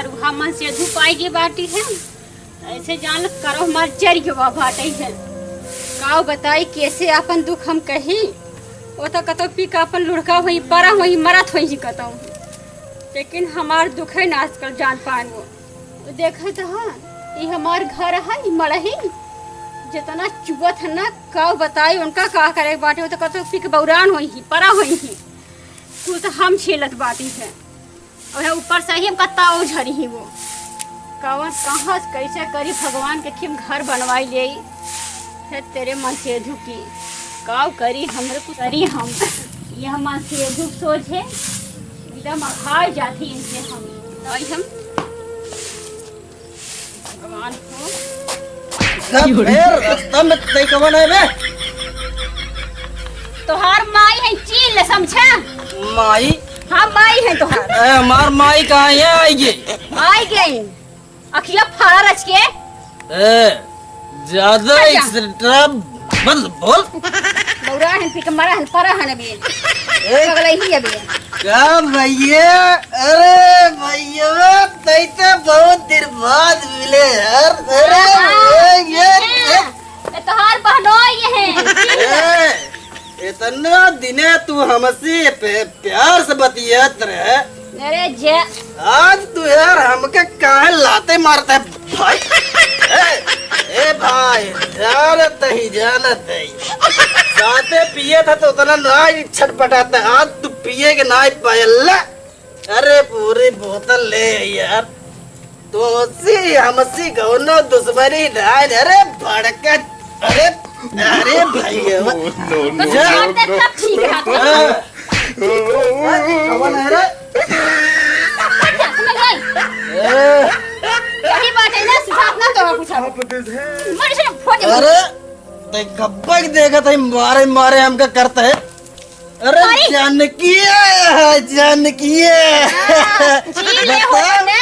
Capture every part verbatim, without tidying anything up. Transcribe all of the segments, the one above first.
हम मन से धूप आई गई बाटी है, ऐसे जान करो हमार जर गवा बाटे है। काव बताई कैसे आपन दुख हम कही, वो तो कतो पी का आपन लुढ़का होई, परा होई, मरत होई ही कतो। लेकिन हमार दुख है ना आजकल जान पान वो। तो देखत ह, ई हमार घर है, ई मड़ही, जितना चुअत है ना, काव बताई उनका का करे के बाटे, वो तो कतो पी के बौरान होई ही, परा होई ही। कुल तो हम छेलत बाटी है। और ऊपर से ही हमका ताव झरी ही वो। कवन कहाँ से कैसे करी भगवान के खिम घर बनवाई ले। हे तेरे मन से झुकी। काव करी हमरे कुछ करी हम। यह मन से झुक सोच है। एकदम अघाय जाती इनसे हम। तो हम भगवान हो। सब फेर रास्ता में तई कवन है बे? तोहार माई है, चीन ले समझा? माई? हाँ, माई है तोहार। ए, हमार माई कहाँ है? आई गई। आई गई। अखिया फाड़ा रच के। ए, ज्यादा अच्छा। एक्स्ट्रा मत बोल। बौरा हन, पी के मरा हन, परा हन अभी। ए, पगला ही अभी। का भैया? अरे भैया, तई तो बहुत दिन बाद मिले यार। अरे हाँ, ये, ये, ये। ये तोहार बहनोई है। ए, इतना दिने तू हमसे पे प्यार से बतियात रहे। अरे जे आज तू यार हमके काहे लाते मारता है भाई? ए, ए भाई, जानत ही, जानत ही। साथे पिए था तो उतना ना ही छटपटाता। आज तू पिए के ना ही पायल्ला। अरे पूरी बोतल ले आई यार। तोसी हमसी कौनो दुश्मनी ना है। अरे भड़कत, अरे, अरे भैया। No, no, जा। No, no। तब ठीक है, तो हाँ। कौन है रे? ए। यही बात है ना, सुधार ना तो कुछ अब। मर से फोड़ दे। अरे, देख गब्बा की देखत है, मारे, मारे हमका करता है। अरे अरे! जानकी है, जानकी है। हाँ, जी ले हो बता। ना।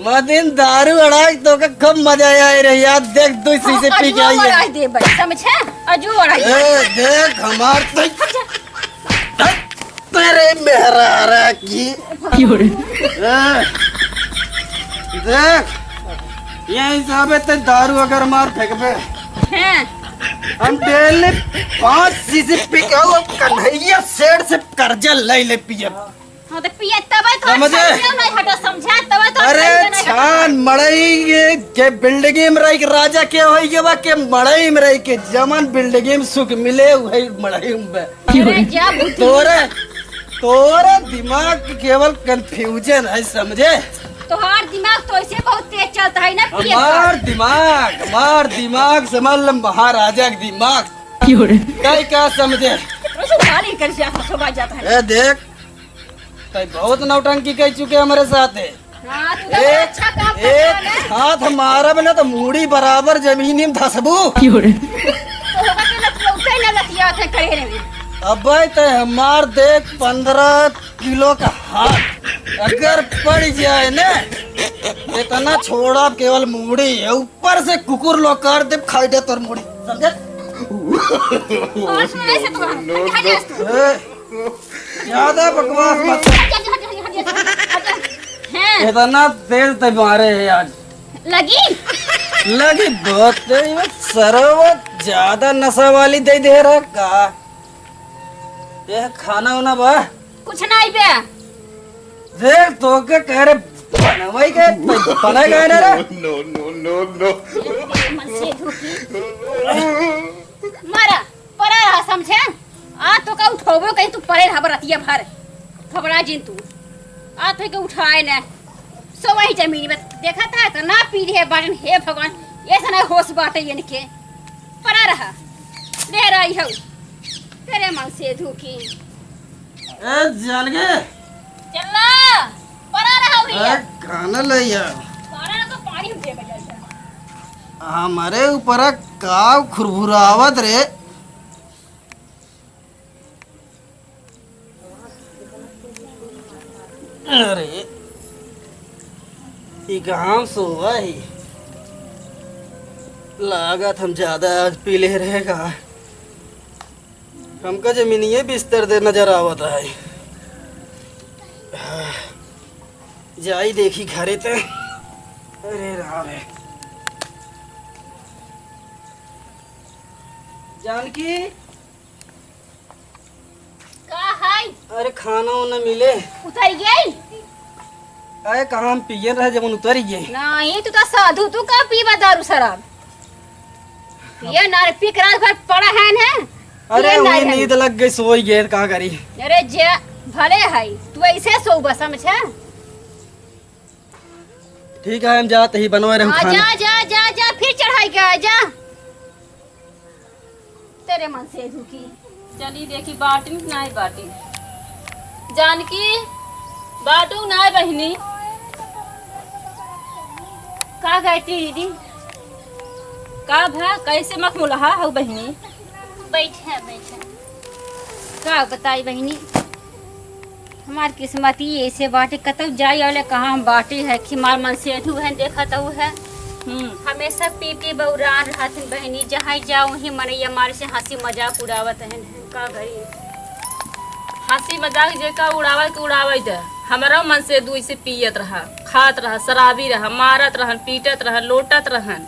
वो दिन दारू अड़ाई तो का खूब मजा आया रे यार, देख दू शीशे हाँ, पी के अजुआ आई है। अड़ाई दे भाई, समझे? अजू अड़ाई। ए, देख हमार तो हट जा। तेरे मेहरारा की। क्यों रे? ए, देख, ये हिसाब है ते दारू अगर मार फेंकबे। हैं। हम डेली पाँच शीशी पी के आओ, कन्हैया सेठ से कर्जा ले ले पिए। हाँ, तो पिए तबे तो समझे? अच्छा नहीं हटा, समझा? तबे तो अरे अच्छा नहीं हटा। छान मड़ई के, के बिल्डिंग में रही के राजा के होई के बा, के मड़ई में रही के जमन बिल्डिंग में सुख मिले वही मड़ई में बे। अरे जा बुद्धि। तोरे, तोरे दिमाग के केवल कन्फ्यूजन है, समझे? तोहार दिमाग तो ऐसे बहुत तेज चलता है ना, पिए हमार का। दिमाग, हमार दिमाग समझ ल महाराजा के दिमाग। क्यों रे? कई का समझे? रोज उठा नहीं कर जा, सुबह जाता है। ए देख, तई बहुत नौटंकी कह चुके हमरे साथ है। हाँ, तू तो एक, अच्छा काम करता है ना। एक हाथ मारब ना तो मूड़ी बराबर जमीनी में धसबू। क्यों रे? तो होगा तो लत-, लौटे ना लतियात है करे रे। अबे ते हमार देख पन्द्रह किलो का हाथ अगर पड़ जाए ना, इतना छोड़ा केवल मूड़ी है, ऊपर से कुकुर लोग काट दे, खाई दे तोर मूड़ी, समझे? और सुन, ऐसे तो हम, हट जा, हट जा तू। ए, ज्यादा बकवास मत कर। हट जा, हट जा, हट जा, हट जा, हट जा। हैं? इतना तेज ते मारे है आज। लगी? लगी बहुत तेज, वो सरवा ज्यादा नशा वाली दे दे रहा का? ये खाना वाना बा? कुछ नहीं बे। देख तो के कह रहे बनवाई के, बने गए ना रे? No, no, no, no। मन से धुकी। मारा, परा रहा समझे? आ तो का उठोबो कहीं तू परे रहा बरतिया भर। घबरा जिन तू। आ तो के उठाए ना। सो वही जमीन में देखा था तो ना पी रहे बाटन, हे भगवान, ऐसा ना होश बाटे इनके। परा रहा। ले रही हूँ। तेरे मन से धुकी। ए, जानके। चल्ला, परा रहा भैया। ए, खाना ले यार। परा रहा तो पानी उठे बजा जा। हमारे ऊपर का खुरभुरावत रे। अरे, ई घाम सोवा ही। लागत हम ज्यादा आज पी ले रहे का। हमका जमीनिये बिस्तर दे नजर आवत है। जाई देखी घरे ते। अरे राम रे। जानकी। का है? अरे, खाना वाना मिले? उतर गई? अरे, कहाँ हम पिए रहे जब उतर गए। नहीं, तू तो साधु, तू का पीबा दारू शराब? पिए ना रे, पी के रात भर पड़ा है ना। अरे, पिए ना वही रे। नींद लग गई, सोई गए, का करी? अरे, जे भले है, तू ऐसे सोबा, समझा? ठीक है, हम जात ही, बनवे रहे हाँ, खाना। जा, जा, जा, जा, फिर चढ़ाई के आ, जा। तेरे मन से दुखी। चली देखी, बाटिन कि नाई बाटिन। जानकी, बाटू नाई बहिनी। का कहती दीदी? का भा, कैसे मखमुलहा हऊ बहिनी? बैठे, बैठे। का बताई बहिनी, हमार किस्मत ही ऐसे बाटे, कतौ जाई वाले कहाँ हम बाटे है कि हमार मन से अठू है, देखत हऊ है। हम्म। हमेशा पी पी बौरान रहत हैं बहिनी, जहाँ जाओ वहीं मनैया मारे से हँसी मजाक उड़ावत हैं। का करी? हँसी मजाक जेका उड़ावे के उड़ावे दे, हमारा मन से दुई से पियत रहा, खात रहा, शराबी रहा, मारत रहन, पीटत रहन, लोटत रहन।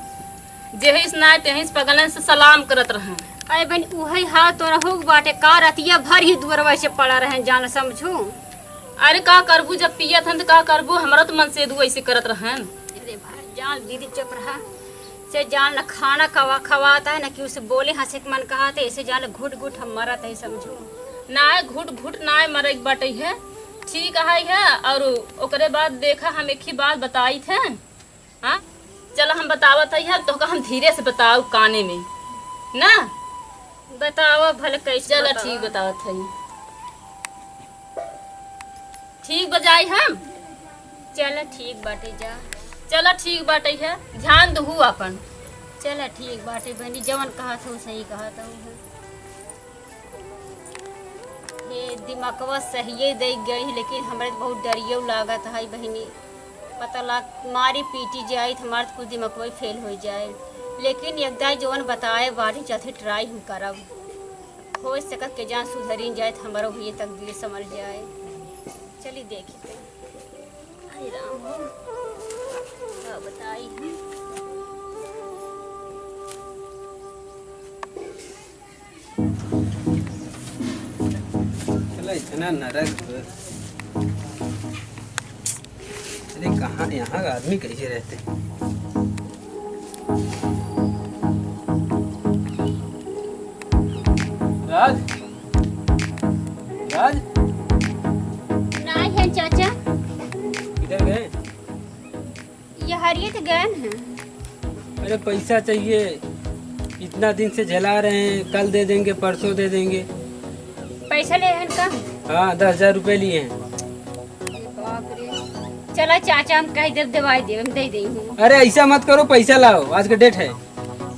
जेहिस नाय तेहिस पगलन से सलाम करत रहन। अरे बहिन, उहइ हाल तो रहू बाटे का, रतिया भर ही दुअरवा से पड़ा रहन, जान समझू। अरे का करबू, जब पियत हन त का करबू, हमरा तो मन से दू ऐसे करत रहन। अरे भाई, जान दीदी चुप रहा, से जान न खाना खवा खवात है, न कि उसे बोले हँसे के मन कहत है, ऐसे जान घुट घुट हम मरत है, समझू। नाय घुट घुट नाय मरे के बाटे है, ठीक है, है। और ओकरे बाद देखा, हम एक ही बात बताइत है। हाँ, चला हम बतावत हई, तोहका हम धीरे से बताऊ काने में, ना? बतावा भले कैसे चला बतावा। ठीक बतावत हई। ठीक बजाई हम। चला ठीक बाटे जा। चला ठीक बाटे है, ध्यान दहू आपन। चला ठीक बाटे बहिनी, जवन कहत हो सही कहत हो। हे दिमकवा सहिए दे गई, लेकिन हमरे तो बहुत डरियो लागत है बहिनी। पता लाग मारी पीटी जाई तो हमार तो कुछ दिमकवा फेल हो जाए। लेकिन एक दाई जवन बताए बाटी जाते ट्राई हम करब। हो सकत के जान सुधरिन जाए तो हमारो भी ये तकदीर समझ जाए। चली देखी तो। अरे राम हो, का बताई हम। चला, इतना नरक। अरे, कहाँ यहाँ आदमी कैसे रहते? राज, राज, नाई है चाचा। किधर गए? ये हरियत गए हैं। अरे, पैसा चाहिए, इतना दिन से झेला रहे हैं, कल दे देंगे, परसों दे देंगे। पैसा ले हैं का? हाँ, दस हजार रुपये लिए हैं। अरे बाप रे। चला चाचा, हम कह देब, देवाई देब, हम दे देई हूँ। अरे, ऐसा मत करो, पैसा लाओ, आज का डेट है।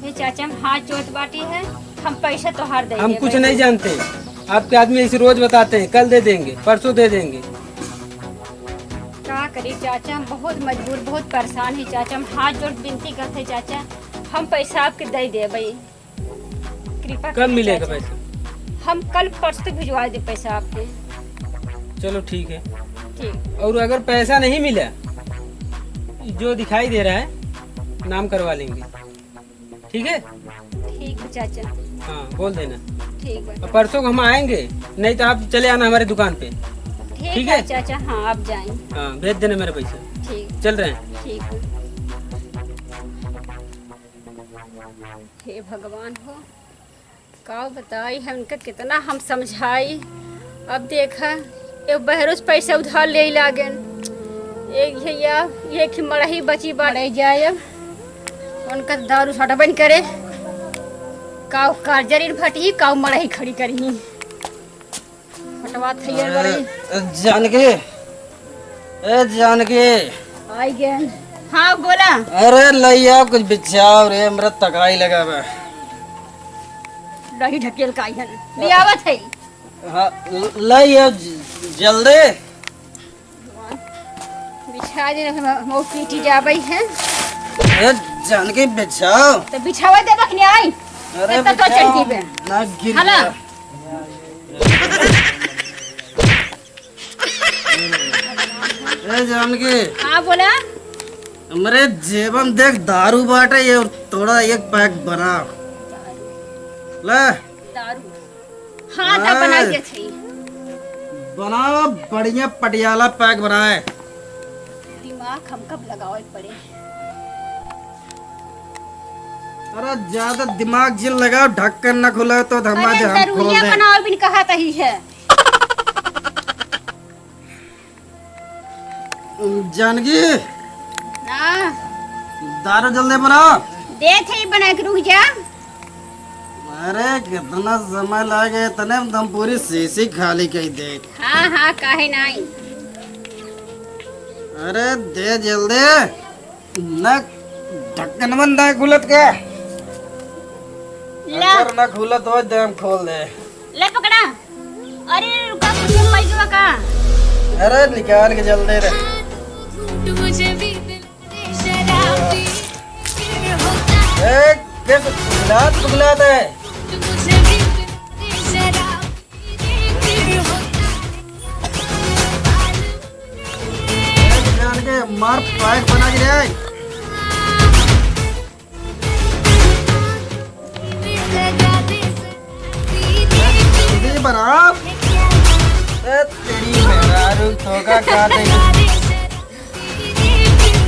हे चाचा, हम हाथ जोड़त बाटी है, हम पैसा तोहार दे हम देब। कुछ नहीं जानते, आपके आदमी ऐसे रोज बताते हैं, कल दे देंगे, परसों दे देंगे। का करी चाचा, हम बहुत मजबूर, बहुत परेशान ही चाचा, हम हाथ जोड़ विनती करते चाचा, हम पैसा आपके दे देबे, कृपा कब करी मिलेगा चाचा। पैसा? हम कल परसों तक भिजवा दे पैसा आपके। चलो ठीक है। ठीक। और अगर पैसा नहीं मिला, जो दिखाई दे रहा है, नाम करवा लेंगे। ठीक है? ठीक है चाचा। हाँ, बोल देना। ठीक बा। और परसों को हम आएंगे, नहीं तो आप चले आना हमारे दुकान पे। ठीक ठीक है है? चाचा, हाँ, आप जाएं। हाँ, भेज देना मेरा पैसा। ठीक। चल रहे हैं। ठीक है। हे भगवान हो, का बताई है उनका, कितना हम समझाई। अब देखा, ये बहरोज पैसा उधार ले लागेन। एक भैया, ये कि मड़ही बची बाड़े जाए, अब उनका दारू सटबन करे, का कर्जरीन फटी, का मड़ही खड़ी करी। फटवा थैया बड़ी। जानकी, ए जानकी। आई गए। हाँ, बोला। अरे लइया कुछ बिछाव रे, हमरा तकाई लगा बा। दही ढकेल का आई है। ले आवत है। हाँ, ल-, लइया ज-, जल्दी। बिछा दे, हम, हम पीटी जाबे है। ए जानकी बिछाव। तो बिछावा दे बखनी आई। अरे इतना तो बिछाव। चढ़ की बे। ना गिर हला। गया। ए जानकी। हाँ, बोला। हमरे जेबन देख दारू बाटे, ये थोड़ा एक पैक बना। ले। दारू। हाँ, तब बना ए। के छई। बनावा बढ़िया पटियाला पैक बनाए। दिमाग हमका लगावे पड़े। अरे ज्यादा दिमाग जिन लगाओ, ढक्कन न खुला तो धमा अरे दे हम खोल दरुइया दे। बनाओ बिन कहा तही है। जानकी। हाँ। दारू जल्दी बनाओ। देत ही बना के, रुक जा। अरे कितना समय लागे, इतने में तुम पूरी शीशी खाली कई दे। हाँ, हाँ, काहे नाई। अरे दे जल्दी। ना ढक्कन बंद है खुलत के। ला। अगर ना खुलत हो दे हम खोल दे। ले पकड़ा। अरे रुका, कुछ पैसा का। अरे निकाल के जल्दी रे। ए, कैसे पगलात, पगलात है। ए, जान के मार पैक बना के ले आए। जल्दी बना। ए, तेरी मेहरारू धोखा खा दे।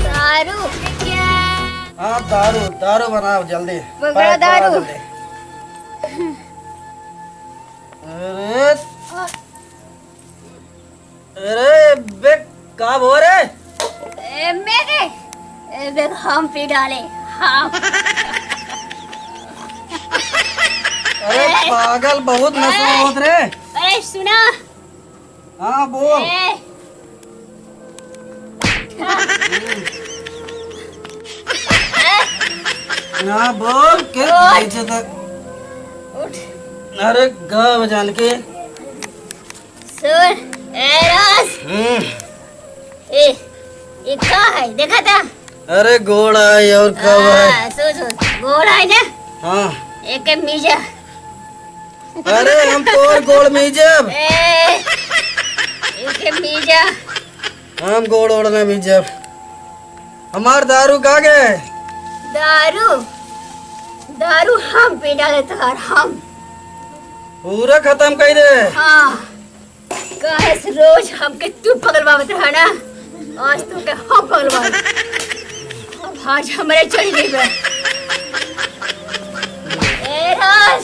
दारू। हाँ, दारू, दारू बनाओ जल्दी। पकड़ो पैक बनाओ दारू। जल्दी। अरे, अरे, बे, का हो रे? ए, मेरे, ए, बे, हम पी डाले, हाँ। अरे, ए। पागल, बहुत नशा ए। होत रे। अरे, सुना। हाँ, बोल। ए। हाँ, बोल, के उठ। नीचे तक। उठ। अरे, गाँव जान के। सुन, ए राज। हम्म। ए, ये का है? देखा था? अरे, गोड़ है और का है? हाँ, सुन, सुन, गोड़ है ना? हाँ। एक मीजा। अरे, हम तोर गोड़ मीजब। ए, इनके मीजा। हम गोड़ ओड़ ना मीजब। हमार दारू का गे? दारू, दारू हम पी डाले तोहार, हम। पूरा खत्म कर दे। हाँ, काहे से रोज हमके तू पगलवावत रहा ना, आज तू के हम पगलवावे। अब आज हमरे चढ़ गई बा। ए राज,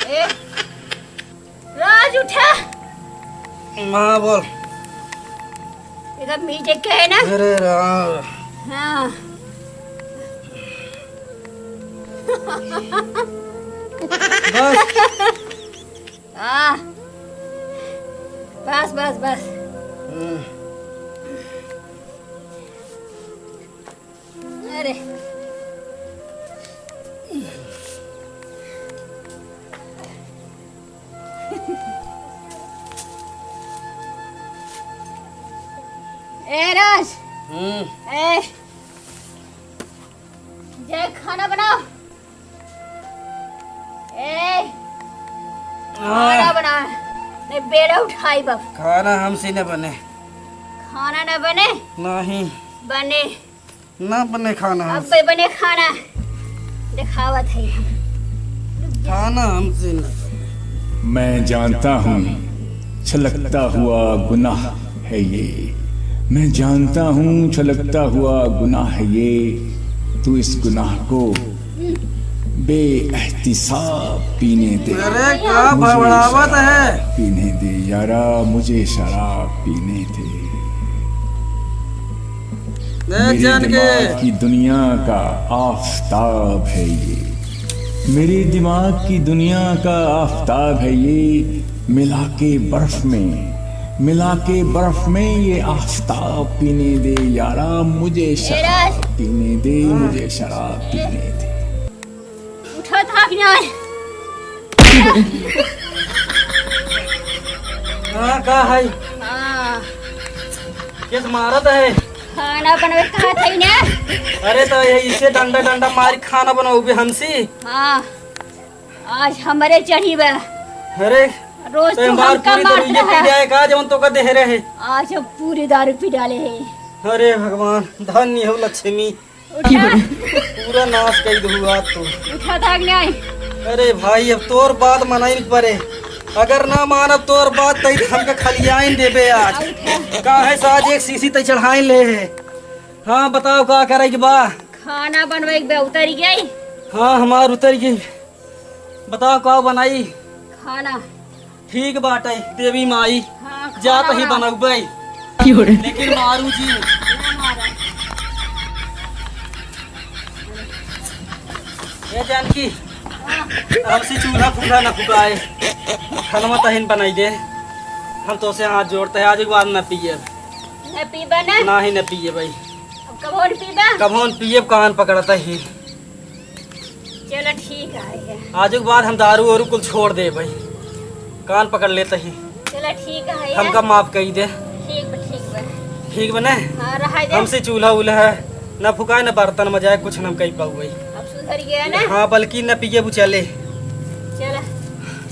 ए, राज उठा। हाँ, बोल। एका मीजे के है ना? अरे राम। हाँ। बस। आ, बस, बस, बस। हम्म। अरे। ए राज। हम्म। ए। जाए खाना बनाओ। ए, हाँ। खाना बना, नहीं बेड़ा उठाई बाप। खाना हमसे न बने। खाना न बने? नहीं। बने। ना बने खाना अब हमसे। बने खाना दिखावत है हम। खाना हमसे न बने। मैं जानता हूँ छलकता हुआ गुनाह है ये। मैं जानता हूँ छलकता हुआ गुनाह है ये। तू इस गुनाह को बेएहतिसाब पीने दे। अरे, का मुझे भड़बड़ावत शराब है? पीने दे यारा, मुझे शराब पीने दे। ए, मेरे जान के। दिमाग की दुनिया का आफताब है ये। मेरे दिमाग की दुनिया का आफताब है ये। मिला के बर्फ में, मिला के बर्फ में ये आफताब पीने दे यारा, मुझे शराब पीने दे, मुझे शराब पीने दे। उठा था कि नहीं? हाँ, का है? हाँ। किस मारत है? खाना बनवे कहा था ही ना? अरे, तो ये इसे डंडा, डंडा मारी खाना बनाओ भी हमसे? हाँ। आज हमरे चढ़ी बा। अरे, रोज तो तू हमार हमका पूरी मारता दरुइया पी है। जाए का, जवन तोका देहे रहे। आज हम पूरी दारू पी डाले है। अरे भगवान, धन्य हो लक्ष्मी। उठा। पूरा नाश कई दहु आज तो। उठा, भाग नहीं आई। अरे भाई, अब तोर बात मनाइन परे। अगर ना मानब तोर बात, तई हमके खलियाइन देबे आज। आ, उठा। काहे से आज एक शीशी तई चढ़ाइन ले है। हाँ, बताओ का करे के बा? खाना बनवाई के बा, उतरी गई। हाँ, हमार उतरी गई। बताओ का बनाई? खाना। ठीक बाटे देवी माई, हाँ, जात खाना ही बना। बनउबे। की हो रे? लेकिन मारू जी। ना मारा। ए जानकी, हाँ। हमसे चूल्हा फूल्हा न फुकाए, खनवा तहिन बनाई दे। हम तोसे हाथ जोड़ते हैं, आज के बाद न पियब। न पीबा ना? ना ही न पिए भाई। अब कबहुन पीबा? कबहुन पियब, कान पकड़ता ही। चलो ठीक है। आज के बाद हम दारू वारू कुल छोड़ दे भाई, कान पकड़ लेते ही। चलो ठीक है। हमका माफ कई दे। ठीक बा, ठीक बा। ठीक बा ना? हाँ, रहा दे। हमसे चूल्हा उल्हा है, न फुकाए, न बर्तन मजाए, कुछ न कई पाऊ भाई। अब सुधर गया ना? हाँ, बल्कि न पिए बुचले। चला।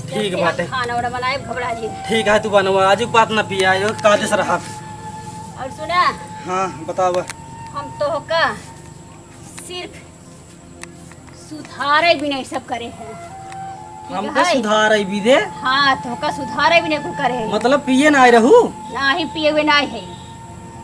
ठीक बाटे। खाना वाना बनाए, घबरा जी। ठीक है, तू बनवा, आज के बाद न पिए, आज कादे से रहा। और सुना? हाँ, बतावा। हम तोहका सिर्फ सुधारे भी नहीं सब करे हैं। ठीक हमके है? सुधारे भी दे? हाँ, तोहका सुधारे भी नहीं कुल करे हैं। मतलब पिए ना आए रहू? नाही पिए हुए नाही है।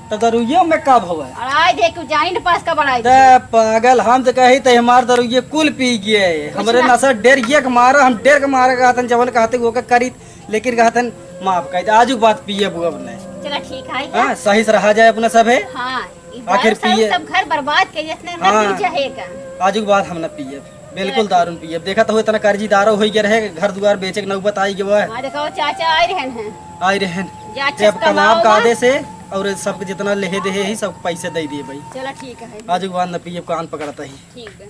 तो दरुइया में का भवा? अड़ाई दे, तू जानी न पास का बड़ाई दे। ते पागल, हम तो कही ते हमार दरुइया कुल पी गए। हमरे ना। नशा डेर ये के मारा, हम डेर के मारा कहतन, जवन कहते वो का करी, लेकिन कहतन माफ कर दे। आजू के बाद पिए बुआ ने। चला ठीक है। हाँ, सही से रहा जाए अपना सब है। हाँ। ई आखिर दारू सारू पिए। सब घर बर्बाद कइले, इतना हाँ। नरक चाहे का। आजू के बाद हम न पियब, बिल्कुल दारू न पियब। देखत हो इतना कर्जीदारो होइ गए रहे, घर दुआर बेचे के नौबत आई गवा। हाँ, देखो चाचा आए रहन हैं। आए रहन। जा, जब कमाओ कादे से और सब जितना लेहे देहे ही सब पैसे दे दिए भाई। चला ठीक है। आजू के बाद न पियब, कान पकड़ता ही। ठीक है।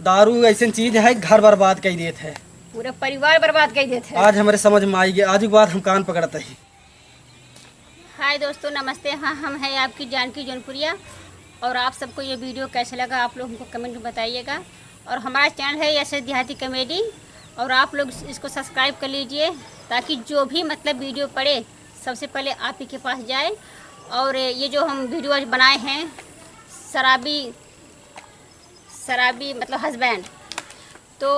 दारू ऐसन चीज है, घर बर्बाद कइ देत है। पूरा परिवार बर्बाद कइ देत है। आज हमरे समझ में आई गया, आजू के बाद हम कान पकड़ता ही। हाय दोस्तों, नमस्ते। हाँ, हम हैं आपकी जानकी जौनपुरिया। और आप सबको ये वीडियो कैसे लगा, आप लोग हमको कमेंट में बताइएगा। और हमारा चैनल है यशस देहाती कॉमेडी, और आप लोग इस-, इसको सब्सक्राइब कर लीजिए, ताकि जो भी मतलब वीडियो पड़े, सबसे पहले आप ही के पास जाए। और ये जो हम वीडियो आज बनाए हैं, शराबी शराबी मतलब हस्बैंड। तो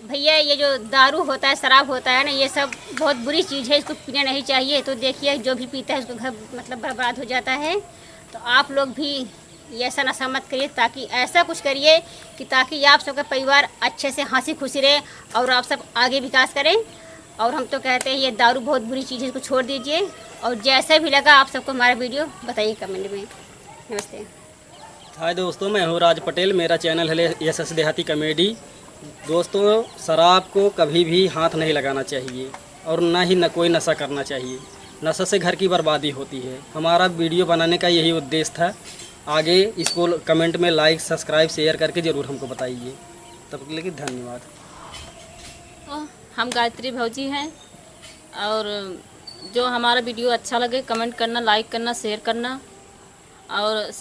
भैया, ये जो दारू होता है, शराब होता है ना, ये सब बहुत बुरी चीज़ है, इसको पीना नहीं चाहिए। तो देखिए, जो भी पीता है उसको घर मतलब बर्बाद हो जाता है। तो आप लोग भी ये ऐसा नशा मत करिए, ताकि ऐसा कुछ करिए कि ताकि आप सबका परिवार अच्छे से हंसी खुशी रहे और आप सब आगे विकास करें। और हम तो कहते हैं ये दारू बहुत बुरी चीज़ है, इसको छोड़ दीजिए। और जैसा भी लगा आप सबको हमारा वीडियो बताइए कमेंट में। नमस्ते। हाय दोस्तों, मैं हूँ राज पटेल, मेरा चैनल है यशस देहाती कॉमेडी। दोस्तों, शराब को कभी भी हाथ नहीं लगाना चाहिए और ना ही न कोई नशा करना चाहिए। नशा से घर की बर्बादी होती है। हमारा वीडियो बनाने का यही उद्देश्य था। आगे इसको कमेंट में लाइक, सब्सक्राइब, शेयर करके ज़रूर हमको बताइए। तब तक के लिए धन्यवाद। हम गायत्री भौजी हैं और जो हमारा वीडियो अच्छा लगे, कमेंट करना, लाइक करना, शेयर करना और